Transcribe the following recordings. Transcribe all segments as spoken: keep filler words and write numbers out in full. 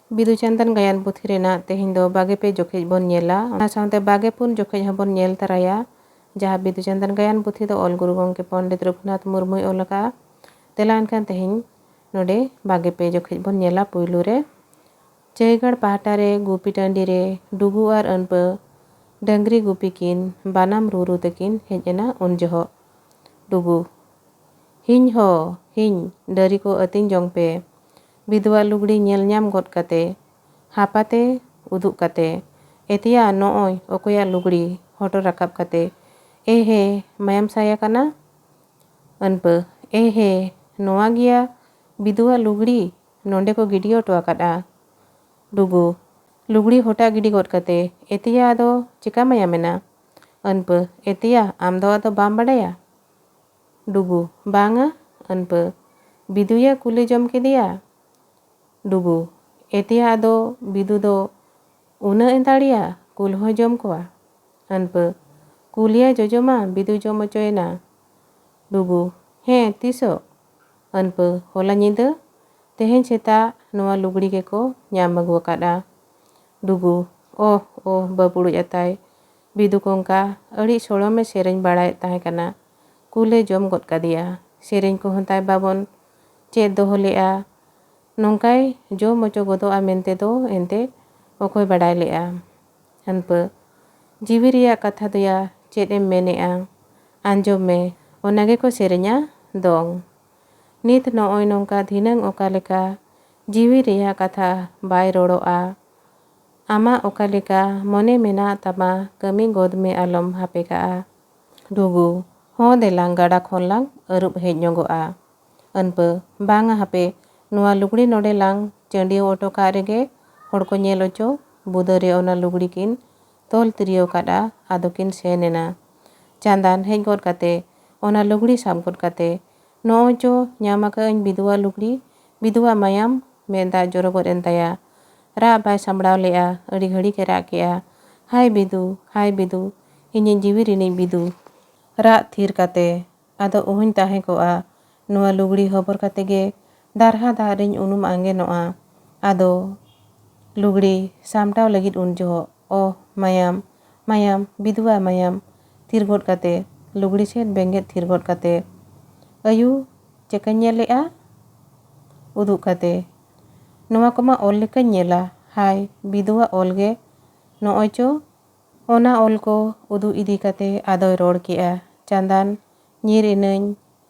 ᱵᱤᱫᱩ ᱪᱟᱸᱫᱟᱱ ᱜᱟᱭᱟᱱ ᱯᱩᱛᱷᱤ ᱨᱮᱱᱟᱜ ᱛᱮᱦᱮᱧ ᱫᱚ ᱵᱟᱜᱮ ᱯᱮ ᱡᱚᱠᱷᱮᱡ ᱵᱚᱱ ᱧᱮᱞᱟ᱾ ᱚᱱᱟ ᱥᱟᱶᱛᱮ ᱵᱟᱜᱮ ᱯᱩᱱ ᱡᱚᱠᱷᱮᱡ ᱦᱚᱸᱵᱚᱱ ᱧᱮᱞ ᱛᱟᱨᱟᱭᱟ, ᱡᱟᱦᱟᱸ ᱵᱤᱫᱩ ᱪᱟᱸᱫᱟᱱ ᱜᱟᱭᱟᱱ ᱯᱩᱛᱷᱤ ᱫᱚ ᱚᱞ ᱜᱩᱨᱩ ᱜᱚᱢᱠᱮ ᱯᱚᱱᱰᱤᱛ ᱨᱚᱜᱷᱩᱱᱟᱛᱷ ᱢᱩᱨᱢᱩᱭ ᱚᱞ ᱟᱠᱟᱫᱼᱟ᱾ ᱫᱮᱞᱟ ᱮᱱᱠᱷᱟᱱ ᱛᱮᱦᱮᱧ ᱱᱚᱰᱮ ᱵᱟᱜᱮ ᱯᱮ ᱡᱚᱠᱷᱮᱡ ᱵᱚᱱ ᱧᱮᱞᱟ᱾ ᱯᱩᱭᱞᱩ ᱨᱮ ᱪᱟᱹᱭᱜᱟᱲ ᱯᱟᱦᱴᱟ ᱨᱮ ᱜᱩᱯᱤ ᱴᱟᱺᱰᱤ ᱨᱮ ᱰᱩᱜᱩ ᱟᱨ ᱟᱹᱱᱯᱟᱹ ᱰᱟᱹᱝᱨᱤ ᱜᱩᱯᱤ ᱠᱤᱱ ᱵᱟᱱᱟᱢ ᱨᱩᱨᱩ ᱛᱮᱠᱤᱱ ᱦᱮᱡ ᱮᱱᱟ᱾ ᱩᱱ ᱡᱚᱦᱚᱜ ᱰᱩᱜᱩ, "ᱦᱤᱧ ᱦᱚ, ᱦᱤᱧ, ᱰᱟᱹᱨᱤ ᱠᱚ ᱟᱹᱛᱤᱧ ᱡᱚᱝ ᱯᱮ᱾" ᱵᱤᱫᱩᱣᱟᱜ ᱞᱩᱜᱽᱲᱤ ᱧᱮᱞ ᱧᱟᱢ ᱜᱚᱫ ᱠᱟᱛᱮ, ᱦᱟᱯᱟᱛᱮ ᱩᱫᱩᱜ ᱠᱟᱛᱮ, "ᱮᱛᱮᱭᱟ, ᱱᱚᱜᱼᱚᱭ ᱚᱠᱚᱭᱟᱜ ᱞᱩᱜᱽᱲᱤ?" ᱦᱚᱴᱚᱨ ᱨᱟᱠᱟᱵ ᱠᱟᱛᱮ, "ᱮ ᱦᱮ, ᱢᱟᱭᱟᱢ ᱥᱟᱭᱟ ᱠᱟᱱᱟ?" ᱟᱹᱱᱯᱟᱹ, "ᱮ ᱦᱮ, ᱱᱚᱣᱟ ᱜᱮᱭᱟ ᱵᱤᱫᱩᱣᱟᱜ ᱞᱩᱜᱽᱲᱤ, ᱱᱚᱸᱰᱮ ᱠᱚ ᱜᱤᱰᱤ ᱦᱚᱴᱚ ᱟᱠᱟᱫᱼᱟ᱾" ᱰᱩᱜᱩ, ᱞᱩᱜᱽᱲᱤ ᱦᱚᱴᱟᱜ ᱜᱤᱰᱤ ᱜᱚᱫ ᱠᱟᱛᱮ, "ᱮᱛᱮᱭᱟ, ᱟᱫᱚ ᱪᱮᱠᱟ ᱢᱟᱭᱟᱢ ᱮᱱᱟ?" ᱟᱹᱱᱯᱟᱹ, "ᱮᱛᱮᱭᱟ, ᱟᱢ ᱫᱚ ᱟᱫᱚ ᱵᱟᱢ ᱵᱟᱰᱟᱭᱟ?" ᱰᱩᱜᱩ, "ᱵᱟᱝᱟ ᱟᱹᱱᱯᱟᱹ, ᱵᱤᱫᱩᱭᱟ ᱠᱩᱞᱮ ᱡᱚᱢ ᱠᱮᱫᱮᱭᱟ᱾" ᱰᱩᱜᱩ, "ᱮᱛᱮᱭᱟ, ᱟᱫᱚ ᱵᱤᱫᱩ ᱫᱚ ᱩᱱᱟᱹᱜ ᱮ ᱫᱟᱲᱮᱭᱟ, ᱠᱩᱞ ᱦᱚᱸ ᱡᱚᱢ ᱠᱚᱣᱟ?" ᱟᱹᱱᱯᱟᱹ, "ᱠᱩᱞᱮᱭᱟ ᱡᱚᱡᱚᱢᱟ, ᱵᱤᱫᱩ ᱡᱚᱢ ᱚᱪᱚᱭᱮᱱᱟ᱾" ᱰᱩᱜᱩ, "ᱦᱮᱸ, ᱛᱤᱥᱚᱜ?" ᱟᱹᱱᱯᱟᱹ, "ᱦᱚᱞᱟ ᱧᱤᱫᱟᱹ, ᱛᱮᱦᱮᱧ ᱥᱮᱛᱟᱜ ᱱᱚᱣᱟ ᱞᱩᱜᱽᱲᱤ ᱜᱮᱠᱚ ᱧᱟᱢ ᱟᱹᱜᱩ ᱟᱠᱟᱫᱼᱟ᱾" ᱰᱩᱜᱩ, "ᱳᱦ, ᱳᱦ, ᱵᱟᱹᱯᱩᱲᱩᱡ ᱟᱛᱟᱭ, ᱵᱤᱫᱩ ᱠᱚᱝᱠᱟ ᱟᱹᱰᱤ ᱥᱚᱲᱚᱢᱮ ᱥᱮᱨᱮᱧ ᱵᱟᱲᱟᱭᱮᱫ ᱛᱟᱦᱮᱸ ᱠᱟᱱᱟ, ᱠᱩᱞᱮ ᱡᱚᱢ ᱜᱚᱫ ᱠᱟᱫᱮᱭᱟ᱾ ᱥᱮᱨᱮᱧ ᱠᱚᱦᱚᱸ ᱛᱟᱭ ᱵᱟᱵᱚᱱ ᱪᱮᱫ ᱫᱚᱦᱚ ᱞᱮᱫᱼᱟ, ᱱᱚᱝᱠᱟᱭ ᱡᱚᱢ ᱚᱪᱚ ᱜᱚᱫᱚᱜᱼᱟ ᱢᱮᱱᱛᱮ ᱫᱚ ᱮᱱᱛᱮ ᱚᱠᱚᱭ ᱵᱟᱰᱟᱭ ᱞᱮᱫᱼᱟ?" ᱟᱹᱱᱯᱟᱹ, "ᱡᱤᱣᱤ ᱨᱮᱭᱟᱜ ᱠᱟᱛᱷᱟ ᱫᱚᱭᱟ ᱪᱮᱫ ᱮᱢ ᱢᱮᱱᱮᱫᱼᱟ? ᱟᱸᱡᱚᱢ ᱢᱮ, ᱚᱱᱟ ᱜᱮᱠᱚ ᱥᱮᱨᱮᱧᱟ ᱫᱚᱝ᱾ ᱱᱤᱛ ᱱᱚᱜᱼᱚᱭ ᱱᱚᱝᱠᱟ, ᱫᱷᱤᱱᱟᱹᱝ ᱚᱠᱟ ᱞᱮᱠᱟ, ᱡᱤᱣᱤ ᱨᱮᱭᱟᱜ ᱠᱟᱛᱷᱟ ᱵᱟᱭ ᱨᱚᱲᱚᱜᱼᱟ᱾ ᱟᱢᱟᱜ ᱚᱠᱟ ᱞᱮᱠᱟ ᱢᱚᱱᱮ ᱢᱮᱱᱟᱜ ᱛᱟᱢᱟ, ᱠᱟᱹᱢᱤ ᱜᱚᱫ ᱢᱮ, ᱟᱞᱚᱢ ᱦᱟᱯᱮ ᱠᱟᱜᱼᱟ᱾" ᱰᱩᱜᱩ, "ᱦᱚᱸ ᱫᱮᱞᱟᱝ, ᱜᱟᱰᱟ ᱠᱷᱚᱱ ᱞᱟᱝ ᱟᱹᱨᱩᱵ ᱦᱮᱡ ᱧᱚᱜᱚᱜᱼᱟ᱾" ᱟᱹᱱᱯᱟᱹ, "ᱵᱟᱝᱟ ᱦᱟᱯᱮ, ᱱᱚᱣᱟ ᱞᱩᱜᱽᱲᱤ ᱱᱚᱰᱮ ᱞᱟᱝ ᱪᱟᱹᱰᱤᱭᱟᱹᱣ ᱚᱴᱚ ᱠᱟᱜ ᱨᱮᱜᱮ, ᱦᱚᱲ ᱠᱚ ᱧᱮᱞ ᱚᱪᱚ, ᱵᱩᱫᱟᱹ ᱨᱮ ᱚᱱᱟ ᱞᱩᱜᱽᱲᱤ ᱠᱤᱱ ᱛᱚᱞ ᱛᱤᱨᱭᱟᱹᱣ ᱠᱟᱫᱼᱟ, ᱟᱫᱚ ᱠᱤᱱ ᱥᱮᱱ ᱮᱱᱟ᱾ ᱪᱟᱸᱫᱟᱱ ᱦᱮᱡ ᱜᱚᱫ ᱠᱟᱛᱮ, ᱚᱱᱟ ᱞᱩᱜᱽᱲᱤ ᱥᱟᱵ ᱜᱚᱫ ᱠᱟᱛᱮ, "ᱱᱚᱜᱼᱚᱭ ᱪᱚ, ᱧᱟᱢ ᱟᱠᱟᱫ ᱟᱹᱧ ᱵᱤᱫᱩᱣᱟᱜ ᱞᱩᱜᱽᱲᱤ, ᱵᱤᱫᱩᱣᱟᱜ ᱢᱟᱭᱟᱢ", ᱢᱮᱫ ᱫᱟᱜ ᱡᱚᱨᱚ ᱜᱚᱫ ᱮᱱ ᱛᱟᱭᱟ᱾ ᱨᱟᱜ ᱵᱟᱭ ᱥᱟᱢᱵᱲᱟᱣ ᱞᱮᱫᱼᱟ, ᱟᱹᱰᱤ ᱜᱷᱟᱹᱲᱤᱠ ᱮ ᱨᱟᱜ ᱠᱮᱫᱼᱟ, "ᱦᱟᱭ ᱵᱤᱫᱩ, ᱦᱟᱭ ᱵᱤᱫᱩ, ᱤᱧᱤᱡ ᱡᱤᱣᱤ ᱨᱤᱱᱤᱡ ᱵᱤᱫᱩ!" ᱨᱟᱜ ᱛᱷᱤᱨ ᱠᱟᱛᱮ, ᱟᱫᱚ ᱚᱦᱚᱧ ᱛᱟᱦᱮᱸ ᱠᱚᱜᱼᱟ᱾ ᱱᱚᱣᱟ ᱞᱩᱜᱽᱲᱤ ᱦᱚᱵᱚᱨ ᱠᱟᱛᱮ ᱜᱮ ᱫᱟᱨᱦᱟ ᱫᱟᱜ ᱨᱤᱧ ᱩᱱᱩᱢ ᱟᱸᱜᱮᱱᱚᱜᱼᱟ᱾ ᱟᱫᱚ ᱞᱩᱜᱽᱲᱤ ᱥᱟᱢᱴᱟᱣ ᱞᱟᱹᱜᱤᱫ ᱩᱱ ᱡᱚᱦᱚᱜ, ᱚᱦ, ᱢᱟᱭᱟᱢ, ᱢᱟᱭᱟᱢ, ᱵᱤᱫᱩᱣᱟ ᱢᱟᱭᱟᱢ, ᱛᱷᱤᱨ ᱜᱚᱫ ᱠᱟᱛᱮ, ᱞᱩᱜᱽᱲᱤ ᱥᱮᱫ ᱵᱮᱸᱜᱮᱫ ᱛᱷᱤᱨ ᱜᱚᱫ ᱠᱟᱛᱮ, ᱟᱭᱩ, ᱪᱮᱠᱟᱧ ᱧᱮᱞᱮᱜᱼᱟ? ᱩᱫᱩᱜ ᱠᱟᱛᱮ, ᱱᱚᱣᱟ ᱠᱚᱢᱟ ᱚᱞ ᱞᱮᱠᱟᱧ ᱧᱮᱞᱟ, ᱦᱟᱭ, ᱵᱤᱫᱩᱣᱟ ᱚᱞ ᱜᱮ, ᱱᱚᱜᱼᱚᱭ ᱪᱚ᱾ ᱚᱱᱟ ᱚᱞ ᱠᱚ ᱩᱫᱩᱜ ᱤᱫᱤ ᱠᱟᱛᱮ ᱟᱫᱚᱭ ᱨᱚᱲ ᱠᱮᱜᱼᱟ, ᱪᱟᱸᱫᱟᱱ, ᱧᱤᱨ ᱮᱱᱟᱹᱧ,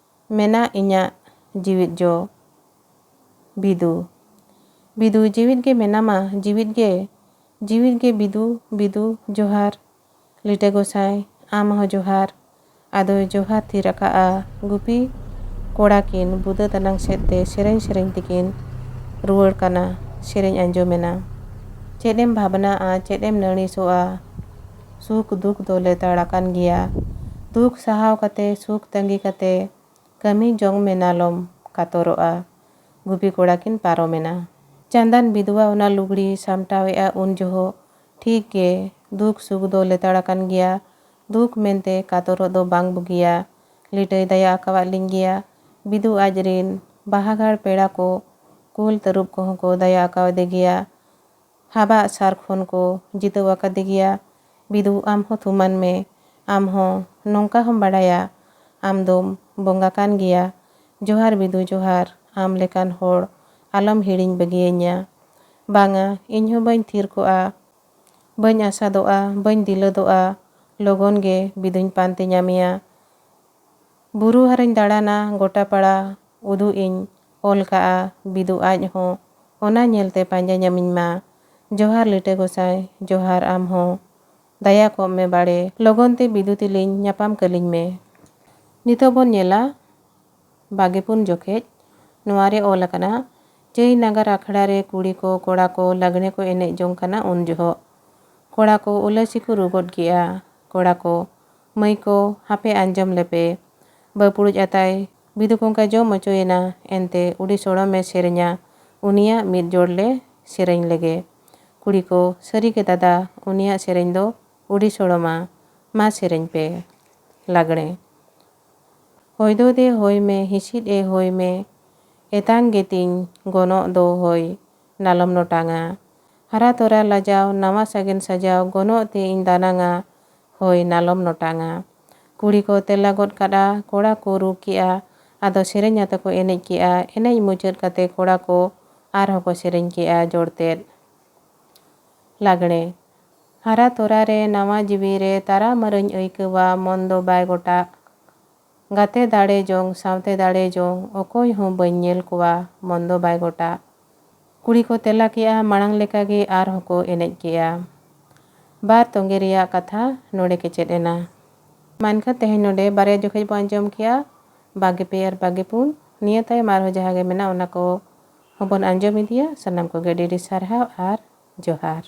ᱢᱮᱱᱟᱜ ᱤᱧᱟᱜ ᱡᱤᱣᱤᱫ ᱡᱚ᱾ ᱵᱤᱫᱩ, ᱵᱤᱫᱩ, ᱡᱤᱣᱤᱫ ᱜᱮ ᱢᱮᱱᱟᱢᱟ, ᱡᱤᱣᱤᱫ ᱜᱮ, ᱡᱤᱣᱤᱫ ᱜᱮ ᱵᱤᱫᱩ, ᱵᱤᱫᱩ, ᱡᱚᱦᱟᱨ᱾ ᱞᱤᱴᱟᱹ ᱜᱚᱸᱥᱟᱭ, ᱟᱢ ᱦᱚᱸ ᱡᱚᱦᱟᱨ᱾ ᱟᱫᱚᱭ ᱡᱚᱦᱟᱨ ᱛᱷᱤᱨ ᱟᱠᱟᱜᱼᱟ᱾ ᱜᱩᱯᱤ ᱠᱚᱲᱟ ᱠᱤᱱ ᱵᱩᱫᱟᱹ ᱫᱟᱱᱟᱝ ᱥᱮᱫ ᱛᱮ ᱥᱮᱨᱮᱧ ᱥᱮᱨᱮᱧ ᱛᱮᱠᱤᱱ ᱨᱩᱣᱟᱹᱲ ᱠᱟᱱᱟ᱾ ᱥᱮᱨᱮᱧ ᱟᱸᱡᱚᱢᱮᱱᱟ᱾ ᱪᱮᱫ ᱮᱢ ᱵᱷᱟᱵᱽᱱᱟᱜᱼᱟ, ᱪᱮᱫ ᱮᱢ ᱱᱟᱹᱬᱤᱥᱚᱜᱼᱟ? ᱥᱩᱠ ᱫᱩᱠ ᱫᱚ ᱞᱮᱛᱟᱲ ᱟᱠᱟᱱ ᱜᱮᱭᱟ᱾ ᱫᱩᱠ ᱥᱟᱦᱟᱣ ᱠᱟᱛᱮ, ᱥᱩᱠ ᱛᱟᱺᱜᱤ ᱠᱟᱛᱮ ᱠᱟᱹᱢᱤ ᱡᱚᱝ ᱢᱮ, ᱟᱞᱚᱢ ᱠᱟᱛᱚᱨᱚᱜᱼᱟ᱾ ᱜᱩᱯᱤ ᱠᱚᱲᱟ ᱠᱤᱱ ᱯᱟᱨᱚᱢᱮᱱᱟ᱾ ᱪᱟᱸᱫᱟᱱ ᱵᱤᱫᱩᱣᱟ ᱚᱱᱟ ᱞᱩᱜᱽᱲᱤ ᱥᱟᱢᱴᱟᱣᱮᱜᱼᱟ ᱩᱱ ᱡᱚᱦᱚᱜ, ᱴᱷᱤᱠ ᱜᱮ, ᱫᱩᱠ ᱥᱩᱠ ᱫᱚ ᱞᱮᱛᱟᱲ ᱟᱠᱟᱱ ᱜᱮᱭᱟ, ᱫᱩᱠ ᱢᱮᱱᱛᱮ ᱠᱟᱛᱚᱨᱚᱜ ᱫᱚ ᱵᱟᱝ ᱵᱩᱜᱤᱭᱟ᱾ ᱞᱤᱴᱟᱹᱭ ᱫᱟᱭᱟ ᱟᱠᱟᱣᱟᱫ ᱞᱤᱧ ᱜᱮᱭᱟ, ᱵᱤᱫᱩ ᱟᱡ ᱨᱤᱱ ᱵᱟᱦᱟᱜᱟᱲ ᱯᱮᱲᱟ ᱠᱚ, ᱠᱩᱞ ᱛᱟᱹᱨᱩᱵ ᱠᱚᱦᱚᱸ ᱠᱚ ᱫᱟᱭᱟ ᱟᱠᱟᱣᱟᱫᱮ ᱜᱮᱭᱟ᱾ ᱦᱟᱵᱟᱜ ᱥᱟᱨ ᱠᱷᱚᱱ ᱠᱚ ᱡᱤᱛᱟᱹᱣ ᱟᱠᱟᱫᱮ ᱜᱮᱭᱟ᱾ ᱵᱤᱫᱩ, ᱟᱢ ᱦᱚᱸ ᱛᱷᱩᱢᱟᱱ ᱢᱮ, ᱟᱢ ᱦᱚᱸ ᱱᱚᱝᱠᱟ ᱦᱚᱸᱢ ᱵᱟᱲᱟᱭᱟ, ᱟᱢ ᱫᱚᱢ ᱵᱚᱸᱜᱟ ᱠᱟᱱ ᱜᱮᱭᱟ᱾ ᱡᱚᱦᱟᱨ ᱵᱤᱫᱩ ᱡᱚᱦᱟᱨ, ᱟᱢ ᱞᱮᱠᱟᱱ ᱦᱚᱲ ᱟᱞᱚᱢ ᱦᱤᱲᱤᱧ ᱵᱟᱹᱜᱤᱭᱟᱹᱧᱟ᱾ ᱵᱟᱝᱟ, ᱤᱧ ᱦᱚᱸ ᱵᱟᱹᱧ ᱛᱷᱤᱨ ᱠᱚᱜᱼᱟ, ᱵᱟᱹᱧ ᱟᱥᱟᱫᱚᱜᱼᱟ, ᱵᱟᱹᱧ ᱫᱤᱞᱟᱹᱫᱚᱜᱼᱟ, ᱞᱚᱜᱚᱱ ᱜᱮ ᱵᱤᱫᱩᱧ ᱯᱟᱱᱛᱮ ᱧᱟᱢᱮᱭᱟ᱾ ᱵᱩᱨᱩ ᱦᱟᱨᱟᱧ ᱫᱟᱬᱟᱱᱟ ᱜᱚᱴᱟ ᱯᱟᱲᱟ, ᱩᱫᱩᱜ ᱤᱧ ᱚᱞ ᱠᱟᱜᱼᱟ ᱵᱤᱫᱩ ᱟᱡ ᱦᱚᱸ, ᱚᱱᱟ ᱧᱮᱞᱛᱮ ᱯᱟᱸᱡᱟ ᱧᱟᱢᱤᱧ ᱢᱟ᱾ ᱡᱚᱦᱟᱨ ᱞᱤᱴᱟᱹ ᱜᱚᱸᱥᱟᱭ, ᱡᱚᱦᱟᱨ ᱟᱢ ᱦᱚᱸ, ᱫᱟᱭᱟ ᱠᱚᱜ ᱢᱮ ᱵᱟᱲᱮ, ᱞᱚᱜᱚᱱ ᱛᱮ ᱵᱤᱫᱩ ᱛᱤᱞᱤᱧ ᱧᱟᱯᱟᱢ ᱠᱟᱹᱞᱤᱧ ᱢᱮ᱾ ᱱᱤᱛᱚᱜ ᱵᱚᱱ ᱧᱮᱞᱟ ᱵᱟᱜᱮ ᱯᱩᱱ ᱡᱚᱠᱷᱮᱡ᱾ ᱱᱚᱣᱟ ᱨᱮ ᱚᱞ ᱟᱠᱟᱱᱟ, ᱪᱟᱹᱭ ᱱᱟᱜᱟᱨ ᱟᱠᱷᱲᱟ ᱨᱮ ᱠᱩᱲᱤ ᱠᱚ ᱠᱚᱲᱟ ᱠᱚ ᱞᱟᱜᱽᱬᱮ ᱠᱚ ᱮᱱᱮᱡ ᱡᱚᱝ ᱠᱟᱱᱟ ᱩᱱ ᱡᱚᱦᱚᱜ᱾ ᱠᱚᱲᱟ ᱠᱚ ᱩᱞᱟᱹᱥᱤ ᱠᱚ ᱨᱩ ᱜᱚᱫ ᱠᱮᱜᱼᱟ᱾ ᱠᱚᱲᱟ ᱠᱚ, ᱢᱟᱹᱭ ᱠᱚ, ᱦᱟᱯᱮ ᱟᱸᱡᱚᱢ ᱞᱮᱯᱮ᱾ ᱵᱟᱹᱯᱲᱩᱡ ᱟᱛᱟᱭ ᱵᱤᱫᱩ ᱠᱚᱝᱠᱟ ᱡᱚᱢ ᱚᱪᱚᱭᱮᱱᱟ, ᱮᱱᱛᱮ ᱩᱰᱤ ᱥᱚᱲᱚᱢᱮ ᱥᱮᱨᱮᱧᱟ, ᱩᱱᱤᱭᱟᱜ ᱢᱤᱫ ᱡᱚᱲ ᱞᱮ ᱥᱮᱨᱮᱧ ᱞᱮᱜᱮ᱾ ᱠᱩᱲᱤ ᱠᱚ, ᱥᱟᱹᱨᱤ ᱜᱮ ᱫᱟᱫᱟ, ᱩᱱᱤᱭᱟᱜ ᱥᱮᱨᱮᱧ ᱫᱚ ᱩᱰᱤ ᱥᱚᱲᱚᱢᱟ, ᱢᱟ ᱥᱮᱨᱮᱧ ᱯᱮ᱾ ᱞᱟᱜᱽᱬᱮ᱾ ᱦᱚᱭ ᱫᱚ ᱫᱮ ᱦᱚᱭ ᱢᱮ, ᱦᱤᱥᱤᱫ ᱮ ᱦᱚᱭ ᱢᱮ, ᱮᱛᱟᱝ ᱜᱮᱛᱤᱧ ᱜᱚᱱᱚᱜ ᱫᱚ ᱦᱚᱭ, ᱱᱟᱞᱚᱢ ᱱᱚᱴᱟᱝᱟ᱾ ᱦᱟᱨᱟ ᱛᱚᱨᱟ ᱞᱟᱡᱟᱣ, ᱱᱟᱣᱟ ᱥᱟᱜᱮᱱ ᱥᱟᱡᱟᱣ, ᱜᱚᱱᱚᱜ ᱛᱮ ᱤᱧ ᱫᱟᱱᱟᱝᱟ, ᱦᱳᱭ ᱱᱟᱞᱚᱢ ᱱᱚᱴᱟᱝᱟ᱾ ᱠᱩᱲᱤ ᱠᱚ ᱛᱮᱞᱟ ᱜᱚᱫ ᱠᱟᱫᱼᱟ, ᱠᱚᱲᱟ ᱠᱚ ᱨᱩ ᱠᱮᱜᱼᱟ, ᱟᱫᱚ ᱥᱮᱨᱮᱧ ᱟᱛᱮ ᱠᱚ ᱮᱱᱮᱡ ᱠᱮᱜᱼᱟ᱾ ᱮᱱᱮᱡ ᱢᱩᱪᱟᱹᱫ ᱠᱟᱛᱮ ᱠᱚᱲᱟ ᱠᱚ ᱟᱨᱦᱚᱸ ᱠᱚ ᱥᱮᱨᱮᱧ ᱠᱮᱜᱼᱟ ᱡᱚᱲᱛᱮᱫ᱾ ᱞᱟᱜᱽᱬᱮ᱾ ᱦᱟᱨᱟ ᱛᱚᱨᱟ ᱨᱮ ᱱᱟᱣᱟ ᱡᱤᱣᱤ ᱨᱮ ᱛᱟᱨᱟ ᱢᱟᱹᱨᱟᱹᱧ ᱟᱹᱭᱠᱟᱹᱣᱟ, ᱢᱚᱱ ᱫᱚ ᱵᱟᱭ ᱜᱚᱴᱟᱜ᱾ ᱜᱟᱛᱮ ᱫᱟᱲᱮ ᱡᱚᱝ, ᱥᱟᱶᱛᱮ ᱫᱟᱲᱮ ᱡᱚᱝ, ᱚᱠᱚᱭ ᱦᱚᱸ ᱵᱟᱹᱧ ᱧᱮᱞ ᱠᱚᱣᱟ, ᱢᱚᱱ ᱫᱚ ᱵᱟᱭ ᱜᱚᱴᱟᱜ᱾ ᱠᱩᱲᱤ ᱠᱚ ᱛᱮᱞᱟ ᱠᱮᱜᱼᱟ, ᱢᱟᱲᱟᱝ ᱞᱮᱠᱟᱜᱮ ᱟᱨᱦᱚᱸ ᱠᱚ ᱮᱱᱮᱡ ᱠᱮᱜᱼᱟ᱾ ᱵᱟᱨ ᱛᱚᱸᱜᱮ ᱨᱮᱭᱟᱜ ᱠᱟᱛᱷᱟ ᱱᱚᱰᱮ ᱠᱮᱪᱮᱫ ᱮᱱᱟ᱾ ᱢᱟ ᱮᱱᱠᱷᱟᱱ ᱛᱮᱦᱮᱧ ᱱᱚᱰᱮ ᱵᱟᱨᱭᱟ ᱡᱚᱠᱷᱮᱡ ᱵᱚᱱ ᱟᱸᱡᱚᱢ ᱠᱮᱜᱼᱟ, ᱵᱟᱜᱮ ᱯᱮ ᱟᱨ ᱵᱟᱜᱮ ᱯᱩᱱ᱾ ᱱᱤᱭᱟᱹ ᱛᱟᱭᱚᱢ ᱟᱨᱦᱚᱸ ᱡᱟᱦᱟᱸ ᱜᱮ ᱢᱮᱱᱟᱜ, ᱚᱱᱟ ᱠᱚ ᱦᱚᱸᱵᱚᱱ ᱟᱸᱡᱚᱢ ᱤᱫᱤᱭᱟ᱾ ᱥᱟᱱᱟᱢ ᱠᱚᱜᱮ ᱟᱹᱰᱤ ᱟᱹᱰᱤ ᱥᱟᱨᱦᱟᱣ ᱟᱨ ᱡᱚᱦᱟᱨ᱾